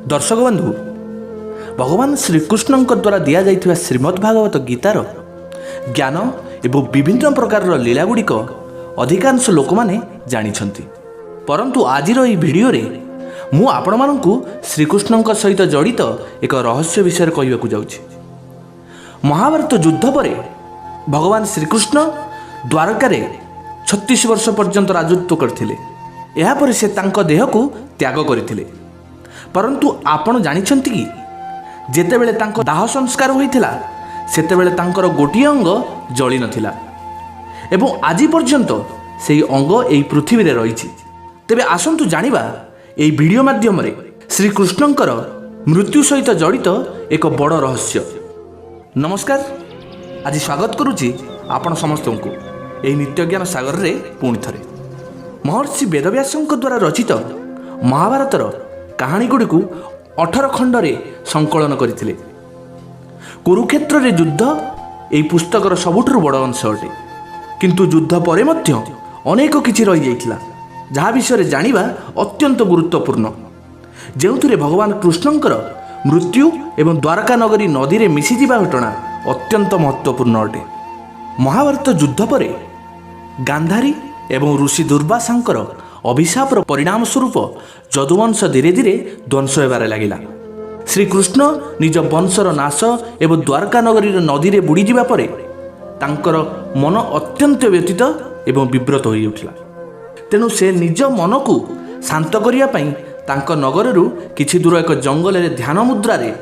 ଦର୍ଶକ ବନ୍ଧୁ, ଭଗବାନ ଶ୍ରୀକୃଷ୍ଣଙ୍କ ଦ୍ୱାରା ଦିଆଯାଇଥିବା ଶ୍ରୀମଦ୍ ଭାଗବତ ଗୀତାର ଜ୍ଞାନ ଏବଂ ବିଭିନ୍ନ ପ୍ରକାରର ଲୀଳାଗୁଡ଼ିକ ଅଧିକାଂଶ ଲୋକମାନେ ଜାଣିଛନ୍ତି। ପରନ୍ତୁ ଆଜିର ଏହି ଭିଡ଼ିଓରେ ମୁଁ ଆପଣମାନଙ୍କୁ ଶ୍ରୀକୃଷ୍ଣଙ୍କ ସହିତ ଜଡ଼ିତ ଏକ ରହସ୍ୟ ବିଷୟରେ କହିବାକୁ ଯାଉଛି। ମହାଭାରତ ଯୁଦ୍ଧ ପରେ ଭଗବାନ ଶ୍ରୀକୃଷ୍ଣ ଦ୍ୱାରକାରେ 36 ବର୍ଷ ପର୍ଯ୍ୟନ୍ତ ରାଜତ୍ୱ କରିଥିଲେ। ଏହାପରେ ସେ ତାଙ୍କ ଦେହକୁ ତ୍ୟାଗ କରିଥିଲେ। ପରନ୍ତୁ ଆପଣ ଜାଣିଛନ୍ତି କି, ଯେତେବେଳେ ତାଙ୍କ ଦାହ ସଂସ୍କାର ହୋଇଥିଲା, ସେତେବେଳେ ତାଙ୍କର ଗୋଟିଏ ଅଙ୍ଗ ଜଳିନଥିଲା ଏବଂ ଆଜି ପର୍ଯ୍ୟନ୍ତ ସେହି ଅଙ୍ଗ ଏହି ପୃଥିବୀରେ ରହିଛି। ତେବେ ଆସନ୍ତୁ ଜାଣିବା ଏହି ଭିଡ଼ିଓ ମାଧ୍ୟମରେ ଶ୍ରୀକୃଷ୍ଣଙ୍କର ମୃତ୍ୟୁ ସହିତ ଜଡ଼ିତ ଏକ ବଡ଼ ରହସ୍ୟ। ନମସ୍କାର, ଆଜି ସ୍ୱାଗତ କରୁଛି ଆପଣ ସମସ୍ତଙ୍କୁ ଏହି ନିତ୍ୟଜ୍ଞାନ ସାଗରରେ ପୁଣି ଥରେ। ମହର୍ଷି ବେଦବ୍ୟାସଙ୍କ ଦ୍ୱାରା ରଚିତ ମହାଭାରତର କାହାଣୀଗୁଡ଼ିକୁ 18 ଖଣ୍ଡରେ ସଂକଳନ କରିଥିଲେ। କୁରୁକ୍ଷେତ୍ରରେ ଯୁଦ୍ଧ ଏହି ପୁସ୍ତକର ସବୁଠାରୁ ବଡ଼ ଅଂଶ ଅଟେ। କିନ୍ତୁ ଯୁଦ୍ଧ ପରେ ମଧ୍ୟ ଅନେକ କିଛି ରହିଯାଇଥିଲା, ଯାହା ବିଷୟରେ ଜାଣିବା ଅତ୍ୟନ୍ତ ଗୁରୁତ୍ୱପୂର୍ଣ୍ଣ, ଯେଉଁଥିରେ ଭଗବାନ କୃଷ୍ଣଙ୍କର ମୃତ୍ୟୁ ଏବଂ ଦ୍ୱାରକା ନଗରୀ ନଦୀରେ ମିଶିଯିବା ଘଟଣା ଅତ୍ୟନ୍ତ ମହତ୍ତ୍ୱପୂର୍ଣ୍ଣ ଅଟେ। ମହାଭାରତ ଯୁଦ୍ଧ ପରେ ଗାନ୍ଧାରୀ ଏବଂ ଋଷି ଦୁର୍ବାସାଙ୍କର ଅଭିଶାପର ପରିଣାମ ସ୍ୱରୂପ ଯଦୁବଂଶ ଧୀରେ ଧୀରେ ଧ୍ୱଂସ ହେବାରେ ଲାଗିଲା। ଶ୍ରୀକୃଷ୍ଣ ନିଜ ବଂଶର ନାଶ ଏବଂ ଦ୍ୱାରକା ନଗରୀର ନଦୀରେ ବୁଡ଼ିଯିବା ପରେ ତାଙ୍କର ମନ ଅତ୍ୟନ୍ତ ବ୍ୟଥିତ ଏବଂ ବିବ୍ରତ ହୋଇଉଠିଲା। ତେଣୁ ସେ ନିଜ ମନକୁ ଶାନ୍ତ କରିବା ପାଇଁ ତାଙ୍କ ନଗରରୁ କିଛି ଦୂର ଏକ ଜଙ୍ଗଲରେ ଧ୍ୟାନ ମୁଦ୍ରାରେ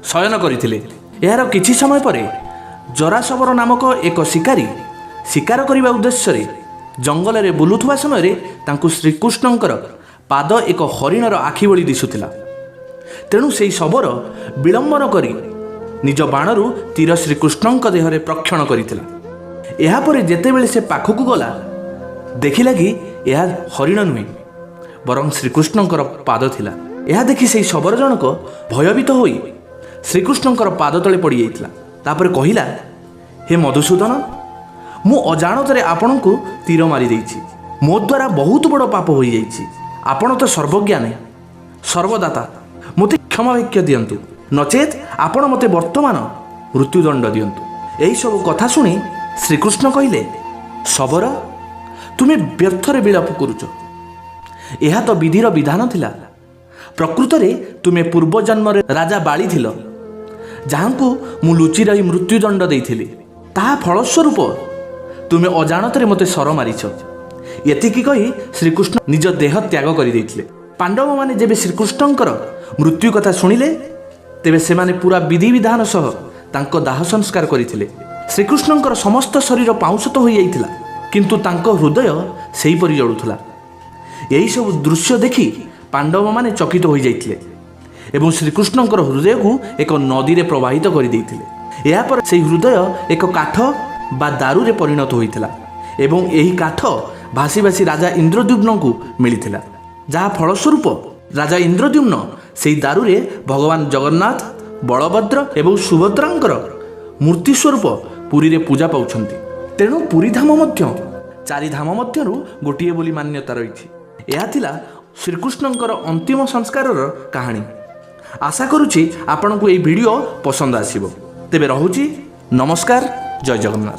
ଶୟନ କରିଥିଲେ। ଏହାର କିଛି ସମୟ ପରେ ଜରାଶବର ନାମକ ଏକ ଶିକାରୀ ଶିକାର କରିବା ଉଦ୍ଦେଶ୍ୟରେ ଜଙ୍ଗଲରେ ବୁଲୁଥିବା ସମୟରେ ତାଙ୍କୁ ଶ୍ରୀକୃଷ୍ଣଙ୍କର ପାଦ ଏକ ହରିଣର ଆଖି ଭଳି ଦିଶୁଥିଲା। ତେଣୁ ସେହି ଶବର ବିଳମ୍ବ ନ କରି ନିଜ ବାଣରୁ ତୀର ଶ୍ରୀକୃଷ୍ଣଙ୍କ ଦେହରେ ପ୍ରକ୍ଷେପଣ କରିଥିଲା। ଏହାପରେ ଯେତେବେଳେ ସେ ପାଖକୁ ଗଲା, ଦେଖିଲା କି ଏହା ହରିଣ ନୁହେଁ, ବରଂ ଶ୍ରୀକୃଷ୍ଣଙ୍କର ପାଦ ଥିଲା। ଏହା ଦେଖି ସେହି ଶବର ଜଣକ ଭୟଭୀତ ହୋଇ ଶ୍ରୀକୃଷ୍ଣଙ୍କର ପାଦ ତଳେ ପଡ଼ିଯାଇଥିଲା। ତାପରେ କହିଲା, "ହେ ମଧୁସୂଦନ, ମୁଁ ଅଜାଣତରେ ଆପଣଙ୍କୁ ତୀର ମାରିଦେଇଛି। ମୋ ଦ୍ୱାରା ବହୁତ ବଡ଼ ପାପ ହୋଇଯାଇଛି। ଆପଣ ତ ସର୍ବଜ୍ଞାନୀ, ସର୍ବଦାତା। ମୋତେ କ୍ଷମା ଭିକ୍ଷା ଦିଅନ୍ତୁ, ନଚେତ୍ ଆପଣ ମୋତେ ବର୍ତ୍ତମାନ ମୃତ୍ୟୁଦଣ୍ଡ ଦିଅନ୍ତୁ।" ଏହିସବୁ କଥା ଶୁଣି ଶ୍ରୀକୃଷ୍ଣ କହିଲେ, "ଶବର, ତୁମେ ବ୍ୟର୍ଥରେ ବିଳାପ କରୁଛ। ଏହା ତ ବିଧିର ବିଧାନ ଥିଲା। ପ୍ରକୃତରେ ତୁମେ ପୂର୍ବଜନ୍ମରେ ରାଜା ବାଳି ଥିଲ, ଯାହାଙ୍କୁ ମୁଁ ଲୁଚି ରହି ମୃତ୍ୟୁଦଣ୍ଡ ଦେଇଥିଲି। ତାହା ଫଳସ୍ୱରୂପ ତୁମେ ଅଜାଣତରେ ମୋତେ ଶର ମାରିଛ।" ଏତିକି କହି ଶ୍ରୀକୃଷ୍ଣ ନିଜ ଦେହ ତ୍ୟାଗ କରିଦେଇଥିଲେ। ପାଣ୍ଡବମାନେ ଯେବେ ଶ୍ରୀକୃଷ୍ଣଙ୍କର ମୃତ୍ୟୁ କଥା ଶୁଣିଲେ, ତେବେ ସେମାନେ ପୁରା ବିଧିବିଧାନ ସହ ତାଙ୍କ ଦାହ ସଂସ୍କାର କରିଥିଲେ। ଶ୍ରୀକୃଷ୍ଣଙ୍କର ସମସ୍ତ ଶରୀର ପାଉଁଶ ତ ହୋଇଯାଇଥିଲା, କିନ୍ତୁ ତାଙ୍କ ହୃଦୟ ସେହିପରି ଜଳୁଥିଲା। ଏହିସବୁ ଦୃଶ୍ୟ ଦେଖି ପାଣ୍ଡବମାନେ ଚକିତ ହୋଇଯାଇଥିଲେ ଏବଂ ଶ୍ରୀକୃଷ୍ଣଙ୍କର ହୃଦୟକୁ ଏକ ନଦୀରେ ପ୍ରବାହିତ କରିଦେଇଥିଲେ। ଏହାପରେ ସେହି ହୃଦୟ ଏକ କାଠ ବା ଦାରୁରେ ପରିଣତ ହୋଇଥିଲା ଏବଂ ଏହି କାଠ ଭାସି ଭାସି ରାଜା ଇନ୍ଦ୍ରଦ୍ୟୁମ୍ନଙ୍କୁ ମିଳିଥିଲା, ଯାହା ଫଳସ୍ୱରୂପ ରାଜା ଇନ୍ଦ୍ରଦ୍ୟୁମ୍ନ ସେହି ଦାରୁରେ ଭଗବାନ ଜଗନ୍ନାଥ, ବଳଭଦ୍ର ଏବଂ ସୁଭଦ୍ରାଙ୍କର ମୂର୍ତ୍ତି ସ୍ୱରୂପ ପୁରୀରେ ପୂଜା ପାଉଛନ୍ତି। ତେଣୁ ପୁରୀ ଧାମ ମଧ୍ୟ ଚାରି ଧାମ ମଧ୍ୟରୁ ଗୋଟିଏ ବୋଲି ମାନ୍ୟତା ରହିଛି। ଏହା ଥିଲା ଶ୍ରୀକୃଷ୍ଣଙ୍କର ଅନ୍ତିମ ସଂସ୍କାରର କାହାଣୀ। ଆଶା କରୁଛି ଆପଣଙ୍କୁ ଏହି ଭିଡ଼ିଓ ପସନ୍ଦ ଆସିବ। ତେବେ ରହୁଛି, ନମସ୍କାର, ଜୟ ଜଗନ୍ନାଥ।